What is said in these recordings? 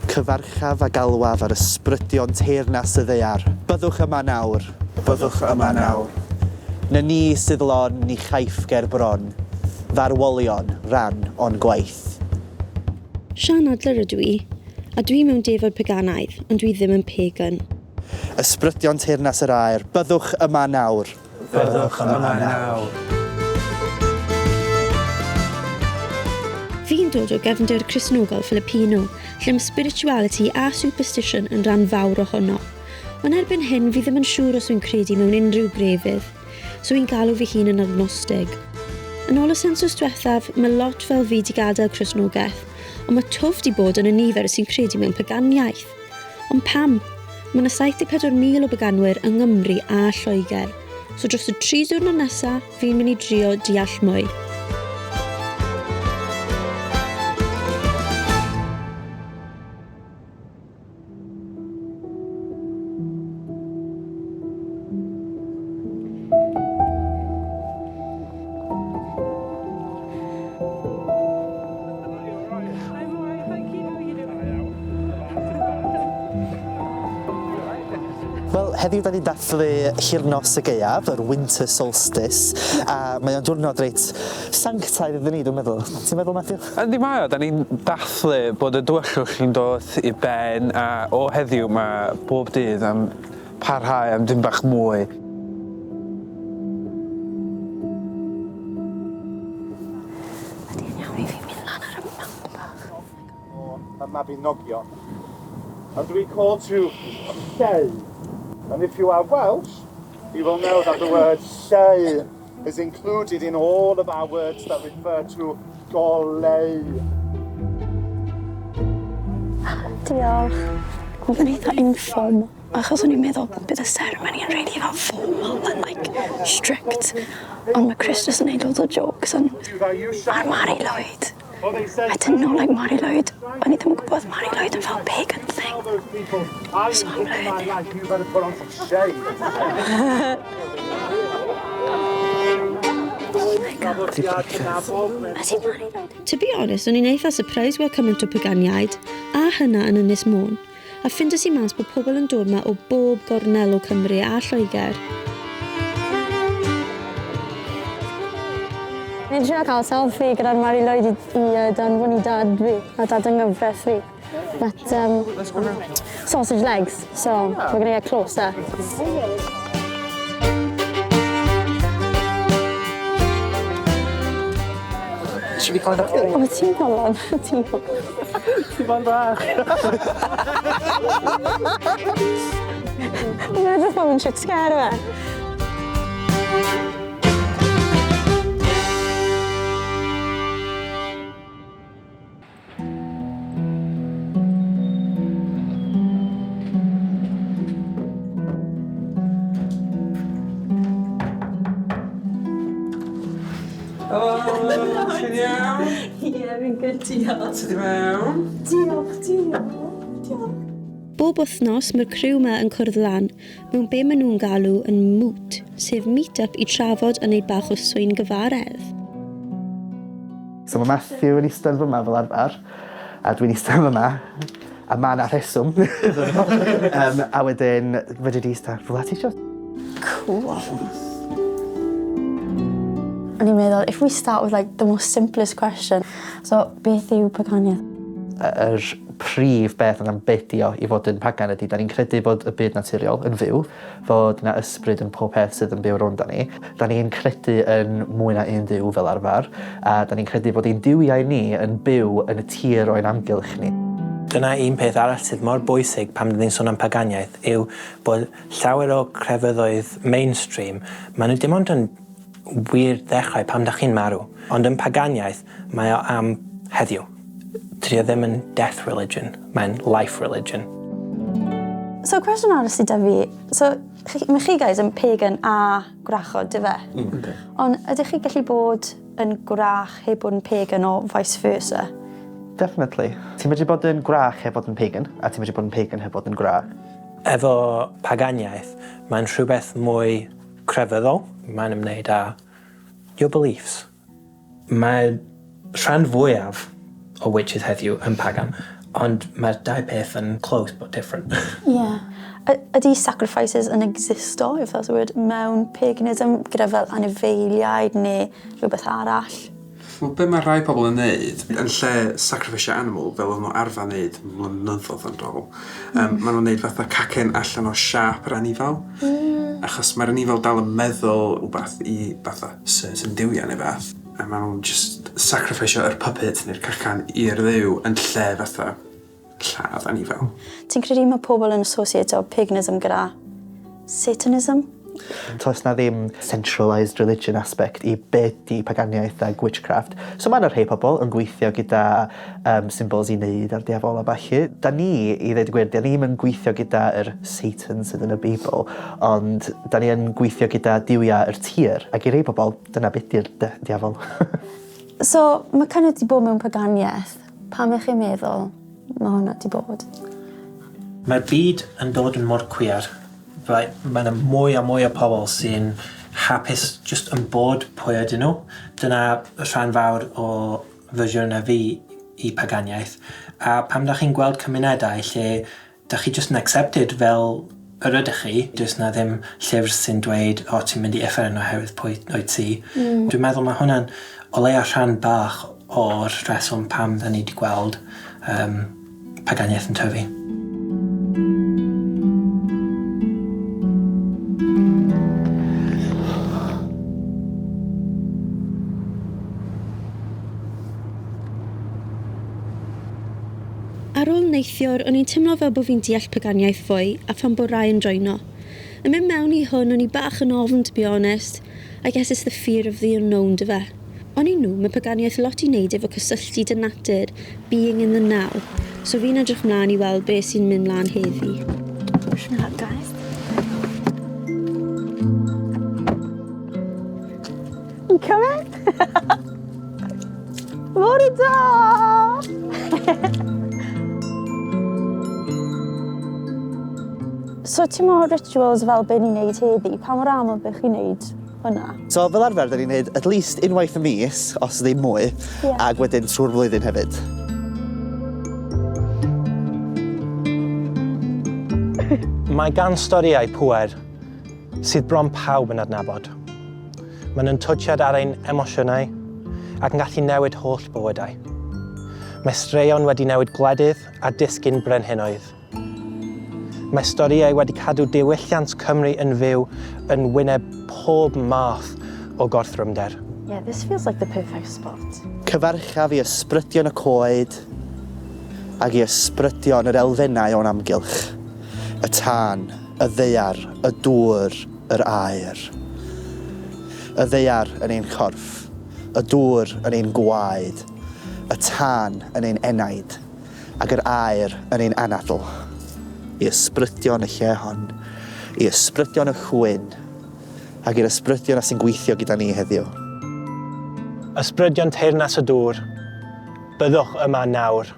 Cyfarchaf a galwaf ar ysbrydion teyrnas y ddaear. Byddwch yma nawr. Byddwch yma nawr. Na ni sydd lon, ni chaiff ger bron, farwolion, ran o'n gwaith. Sian Adler ydw i, a dwi mewn defod paganaidd, ond dwi ddim yn pagan. Ysbrydion teyrnas yr aer, byddwch yma nawr. Byddwch yma nawr. Fi'n dod o gefndir Cristnogol Filipino, lle mae spirituality a superstition yn rhan fawr ohono. Ond erbyn hyn, fi ddim yn siŵr os wy'n credu mewn unrhyw grefydd, so wy'n galw fy hun yn agnostig. Yn ôl y sensws diwethaf, mae lot fel fi 'di gadael Cristnogaeth, ond mae twf 'di bod yn y nifer sy'n credu mewn paganiaeth. Ond pam? Mae 'na 74,000 o baganwyr yng Nghymru a Lloegr, so dros y tri diwrnod nesa, fi'n mynd i drio deall mwy. Wel, heddiw da ni'n dathlu hirnos y gaeaf, yr winter solstice, a mae o'n diwrnod reit sanctaidd iddyn ni, dwi'n meddwl. Ti'n meddwl, Matthew? Yndi mae o, da ni'n dathlu bod y dywyllwch yn dod i ben a o heddiw mae bob dydd am parhau am dipyn bach mwy. Ydy e'n iawn i fi mynd lan ar y mountain bach? O y Mabinogion. And we call to Lleu. And if you are Welsh, you will know that the word Lleu is included in all of our words that refer to goleu. Diolch. Oedd yn eitha informal, achos o'n i'n meddwl bydd y ceremony yn really fel formal and like strict. Ond mae Chris just yn neud loads o jokes and a'r Mari Lwyd. I didn't know like Mari Lwyd. O'n i ddim yn gwybod Mari Lwyd yn fel pagan thing. So I'm learning. Oh my God. Ydy Mari Lwyd? To be honest, o'n i'n eitha surprised weld cymaint o paganiaid, a hynna yn Ynys Môn. A ffindes i mas bod pobl yn dod 'ma o bob gornel o Cymru a Lloegr. Fi'n trio cael selfie gyda'r Mari Lwyd i, i uh, danfon i dad fi, a dad yng nghyfraith fi. But, sausage legs, so we're gonna get closer. Should we climb up? O, ti'n bolon, ti'n bolon. Ti mor fach. Mae'n edrych fel fi'n shit scare fe. Helo, ti'n iawn? Ie, fi'n good, diolch. Ti di mewn? Diolch, diolch. Diolch. Bob wythnos, mae'r criw 'ma yn cwrdd lan mewn be maen nhw'n galw yn moot, sef meet-up i trafod a neud bach o swyn gyfaredd. So mae Matthew yn eistedd fyma fel arfer, a dwi'n eistedd fyma, a mae 'na rheswm. um, a wedyn, fedri di eistedd rhywle ti isio. Cool. O'n i'n meddwl, if we start with like the most simplest question, so beth yw paganiaeth? Yr prif beth am be 'di o i fod yn pagan ydy, da ni'n credu bod y byd naturiol yn fyw, fod 'na ysbryd yn pob peth sydd yn byw rownd â ni. Da ni'n credu yn mwy na un duw fel arfer, a da ni'n credu bod ein duwiau ni yn byw yn y tir o'n amgylch ni. Dyna un peth arall sydd mor bwysig pan dyn ni'n sôn am paganiaeth yw bod llawer o crefyddoedd mainstream, maen nhw dim ond yn wir ddechrau pan dach chi'n marw. Ond yn paganiaeth, mae o am heddiw. Dydy o ddim yn death religion, mae'n life religion. So cwestiwn arall sydd 'da fi, so chi, mae chi guys yn pagan a gwrachod, dyfe? Mm. Ond ydych chi gallu bod yn gwrach heb bod yn pagan o vice versa? Definitely. Ti'n medru bod yn gwrach heb fod yn pagan, a ti'n medru bod yn pagan heb fod yn gwrach. Efo paganiaeth, mae'n rhywbeth mwy crefyddol. Mae'n ymwneud â your beliefs. Mae rhan fwyaf o witches heddiw yn pagan. Ond mae'r dau peth yn close but different. Ie. Ydy sacrifices yn existo, if that's a word, mewn paganism gyda fel anifeiliaid neu rhywbeth arall? Wel, be mae rhai pobl yn neud, yn lle sacrificio animal, fel o'n nhw arfer neud mlynyddoedd yn ôl, maen nhw'n neud fatha cacen allan o siâp yr anifal. Achos mae'r anifal dal yn meddwl wbath i fatha certain duwiau neu fath. A maen nhw'n just sacrificio yr puppet neu'r cacan i'r dduw yn lle fatha lladd anifal. Ti'n credu mae pobl yn associato paganism gyda Satanism? Toes na ddim centralised religion aspect i be di paganiaeth ag witchcraft. So mae yna rhai pobl yn gweithio gyda symbols i wneud a'r diafol a ballu. Da ni, i ddweud y gwir, da ni'm yn gweithio gyda yr Satan sydd yn y Beibl, ond da ni yn gweithio gyda duwiau yr tir, ac i rhai pobl, dyna be di'r diafol. So, mae kind of 'di bod mewn paganiaeth. Pam ych chi'n meddwl mae hwnna 'di bod? Mae'r byd yn dod yn mor queer. Right, mae yna mwy a mwy o pobl sy'n hapus just yn bod pwy ydyn nhw. Dyna rhan fawr o fersiwn fi i paganiaeth. A pam da chi'n gweld cymunedau lle da chi just yn accepted fel yr ydych chi, does na ddim llyfr sy'n dweud, "O, ti'n mynd i uffern oherwydd pwy wyt ti." Dwi'n meddwl mae hwnna'n o leia rhan bach o'r rheswm pam da ni wedi gweld paganiaeth yn tyfu. Ar ôl neithiwr, o'n i'n teimlo fel bod fi'n deall paganiaeth fwy, a pham bod rai yn joino. Yn mynd mewn i hwn, o'n i bach yn ofn, to be honest. I guess it's the fear of the unknown, dyfe. Ond i nhw, mae paganiaeth lot i wneud efo cysylltu dy natur, being in the now. So fi'n edrych mlaen i weld beth sy'n mynd mlaen heddi. Wish me luck, guys. You coming? Bore da! So ti'n mo rituals fel be ni'n neud heddi, pa mor aml bych chi'n neud hwnna? So fel arfer, da ni'n neud at least unwaith y mis, os ddim mwy, ac wedyn trwy'r flwyddyn hefyd. Mae gan storïau pŵer sydd bron pawb yn adnabod. Maen nhw'n twtsiad ar ein emosiynau ac yn gallu newid holl bywydau. Mae straeon wedi newid gwledydd a disgyn brenhinoedd. Mae storïau wedi cadw diwylliant Cymru yn fyw yn wyneb pob math o gorthrymder. Yeah, this feels like the perfect spot. Cyfarchaf i ysbrydion y coed ac i ysbrydion yr elfennau o'n amgylch. Y tân, y ddaear, y dŵr, yr aer. Y ddaear yn ein corff, y dŵr yn ein gwaed, y tân yn ein enaid, ac yr aer yn ein anadl. I ysbrydion y lle hon, i ysbrydion y chwyn, ac i'r ysbrydion a sy'n gweithio gyda ni heddiw. Ysbrydion teyrnas y dŵr, byddwch yma nawr.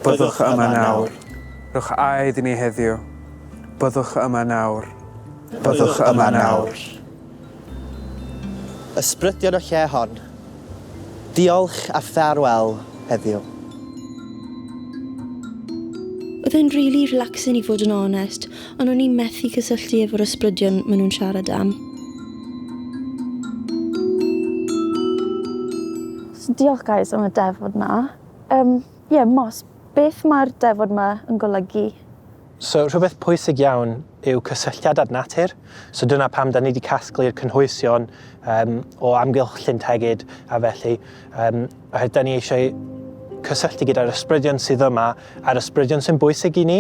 Byddwch yma nawr. Rhowch aed i ni heddiw. Byddwch yma nawr. Byddwch yma nawr. Ysbrydion y lle hon, diolch a ffarwel heddiw. Oedd e'n really relaxing i fod yn onest, ond o'n i'n methu cysylltu efo'r ysbrydion maen nhw'n siarad am. So, diolch guys am y defod na. Yeah, Moss, beth mae'r defod ma yn golygu? So, rhywbeth pwysig iawn yw cysylltiad â'r natur. So dyna pam da ni wedi casglu'r cynhwysion o amgylch Llyn Tegid a felly. Oherwydd da ni eisiau cysylltu gyda'r ysbrydion sydd yma a'r ysbrydion sy'n bwysig i ni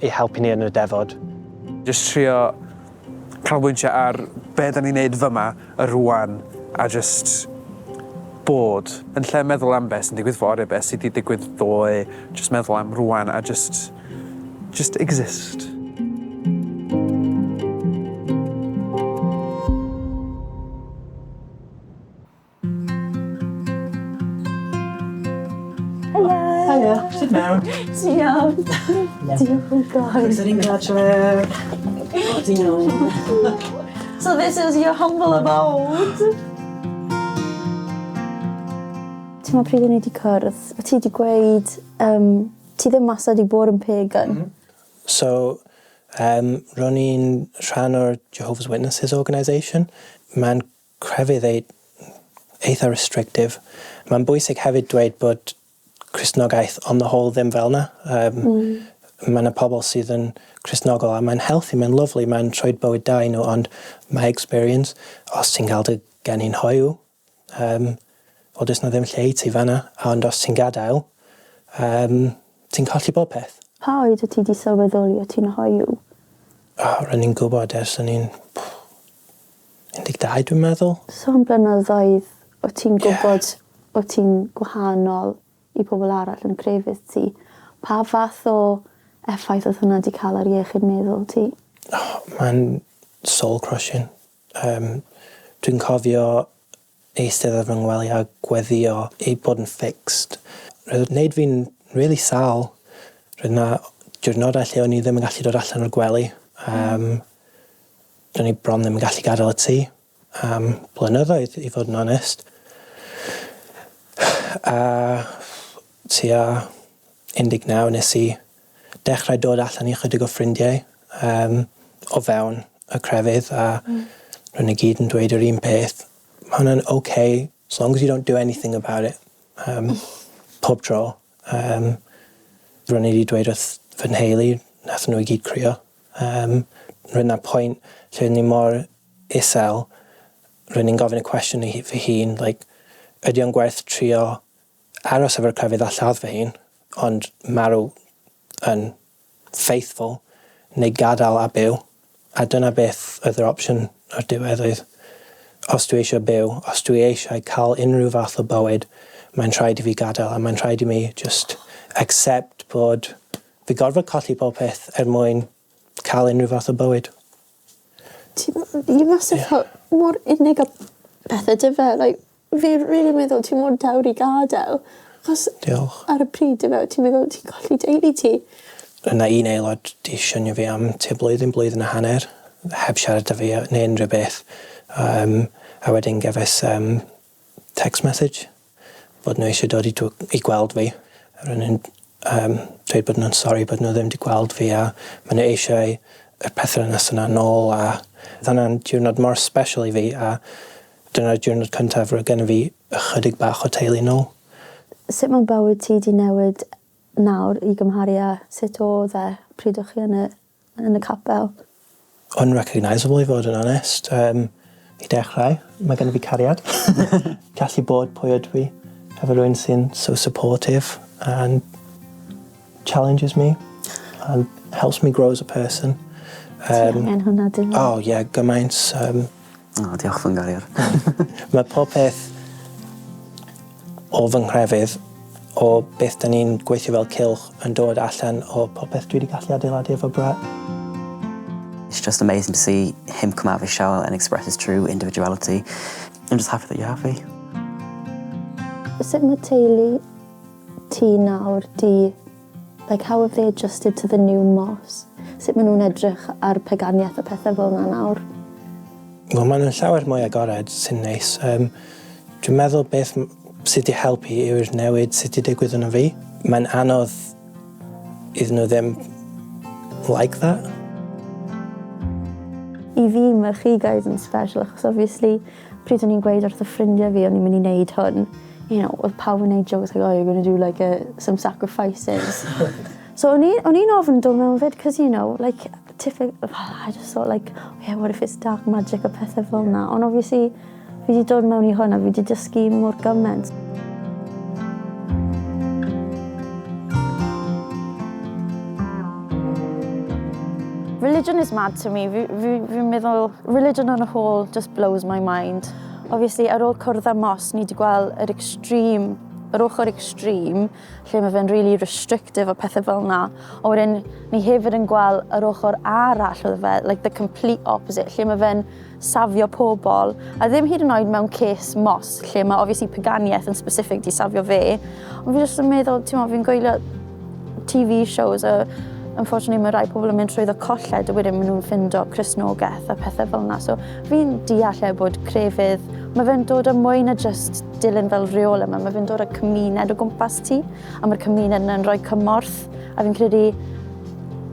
i helpu ni yn y defod. Just trio canolbwyntio ar be da ni'n neud fyma y rwan a just bod yn lle meddwl am beth sy'n digwydd fory, beth sydd wedi digwydd ddoe, just meddwl am rwan a just exist. Hiya! Hiya, sut mewn? Ti'n iawn? Diolch yn fawr. Croeso gartref. Ti'n iawn? So this is your humble abode. Ti'n meddwl pryd o'n i wedi cwrdd, o ti wedi gweud Ti ddim wastad 'di bod yn pagan. So, ro'n i'n rhan o'r Jehovah's Witnesses organisation. Mae'n crefydd eitha restrictive. Mae'n bwysig hefyd dweud bod Cristnogaeth on the whole ddim fel 'na. Mae yna pobl sydd yn Cristnogol a mae'n healthy, mae'n lovely, mae'n rhoi bywyd da i nhw, ond my experience, os ti'n cael dy geni'n hoyw, wel, does na ddim lle i ti fanna, ond os ti'n gadael, ti'n colli bob peth. Pa oed o ti 'di sylweddoli o ti'n hoyw? Oh, ro'n i'n gwybod ers o'n i'n 12, dwi'n meddwl. So am blynyddoedd o ti'n gwybod o ti'n gwahanol i pobl arall yn crefydd ti. Pa fath o effaith oedd hwnna 'di cael ar iechyd meddwl ti? Oh, mae'n soul crushing. Dwi'n cofio eistedd ar fy ngwely a gweddio i bod yn fixed. Roedd yn wneud fi'n really sâl. Roedd yna diwrnodau lle o'n i ddim yn gallu dod allan o'r gwely. Do'n i bron ddim yn gallu gadael y tŷ am blynyddoedd, i fod yn onest. A tua 19 nes i dechrau dod allan i chydig o ffrindiau o fewn y crefydd a ro'n i gyd yn dweud yr un peth. "Mae hwnna'n okay as long as you don't do anything about it." Pob tro. Ro'n i wedi dweud wrth fy nheulu, nath nhw i gyd crio. Roedd 'na pwynt lle o'n i mor isel, ro'n i'n gofyn y cwestiwn i fy hun, like, ydy o'n gwerth trio aros efo'r crefydd a lladd fy hun, ond marw yn faithful, neu gadael a byw? A dyna beth oedd yr opsiwn o'r diwedd oedd, os dwi eisiau byw, os dwi eisiau cael unrhyw fath o bywyd, mae'n rhaid i fi gadael a mae'n rhaid i mi just accept bod fi gorfod colli pob peth er mwyn cael unrhyw fath o bywyd. You must have felt mor unig a pethau dy fe. Like, fi really meddwl ti mor dewr i gadael. Achos Diolch. ar y pryd dy fe, ti'n meddwl ti'n colli deulu ti. Yna un aelod di swnio fi am tua blwyddyn, blwyddyn a hanner, heb siarad â fi neu unrhyw beth. A wedyn gefais text message bod nhw eisiau dod i gweld fi. A ro'n nhw'n dweud bod nhw'n sori bod nhw ddim wedi gweld fi a maen nhw eisiau y perthynas yna nôl, a oedd hwnna'n diwrnod mor special i fi a dyna'r diwrnod cyntaf roedd gen i fi ychydig bach o teulu nôl. Sut mae bywyd ti 'di newid nawr i gymharu â sut oedd e pryd o'ch chi yn y capel? Unrecognisable, i fod yn onest. I dechrau, mae gen i fi cariad. Gallu bod pwy ydw i efo rhywun sy'n so supportive and challenges me and helps me grow as a person. Ti angen hwnna, dim? Oh, yeah, gymaint. Oh, diolch, fy nghariad. Mae pob peth o fy nghrefydd, o beth da ni'n gweithio fel cylch, yn dod allan o popeth dwi wedi gallu adeiladu efo Brett. It's just amazing to see him come out of his shell and express his true individuality. I'm just happy that you're happy. Sut mae teulu ti nawr di, like, how have they adjusted to the new Moss? Sut maen nhw'n edrych ar paganiaeth a pethau fel yna nawr? Wel, maen nhw'n llawer mwy agored, sy'n neis. Dwi'n meddwl beth sydd wedi helpu yw'r newid sydd wedi digwydd yn fi. Mae'n anodd iddyn nhw ddim like that. I fi, mae chi guys yn special, achos obviously, pryd o'n i'n gweud wrth y ffrindiau fi o'n i'n mynd i wneud hwn, oedd pawb yn neud jokes like, "Oh, you're going to do like some sacrifices." So o'n i'n ofn dod mewn fyd, cos like, typical, I just thought like, "Oh yeah, what if it's dark magic" a pethau fel yna. Ond obviously, fi wedi dod mewn i hwn a fi wedi dysgu mor gymaint. Religion is mad to me. Fi'n meddwl, religion on a whole just blows my mind. Obviously, ar ôl cwrdd â Moss, ni wedi gweld yr extreme, yr ochr extreme, lle mae fe'n really restrictive a pethau fel yna. A wedyn, ni hefyd yn gweld yr ochr arall oedd fe, like the complete opposite, lle mae fe'n safio pobl. A ddim hyd yn oed mewn case Moss, lle mae obviously paganiaeth yn specific di safio fe. Ond fi jyst yn meddwl, ti'n meddwl, fi'n gwylio TV shows a unfortunately mae rai pobl yn mynd trwyddo colled a wedyn maen nhw'n ffindo Cristnogaeth a pethau fel yna. So fi'n deall e bod crefydd, mae fe'n dod â mwy na just dilyn fel rheol yma, mae fe'n dod â cymuned o gwmpas ti a mae'r cymuned yna'n rhoi cymorth. A fi'n credu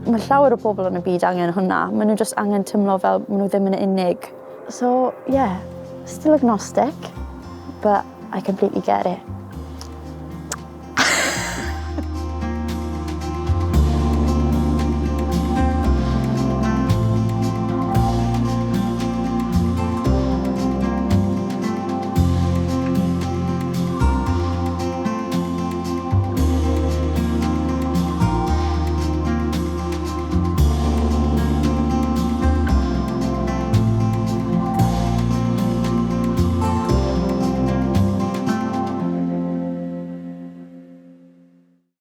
mae llawer o bobl yn y byd angen hwnna. Maen nhw just angen teimlo fel maen nhw ddim yn unig. So, yeah, still agnostic, but I completely get it.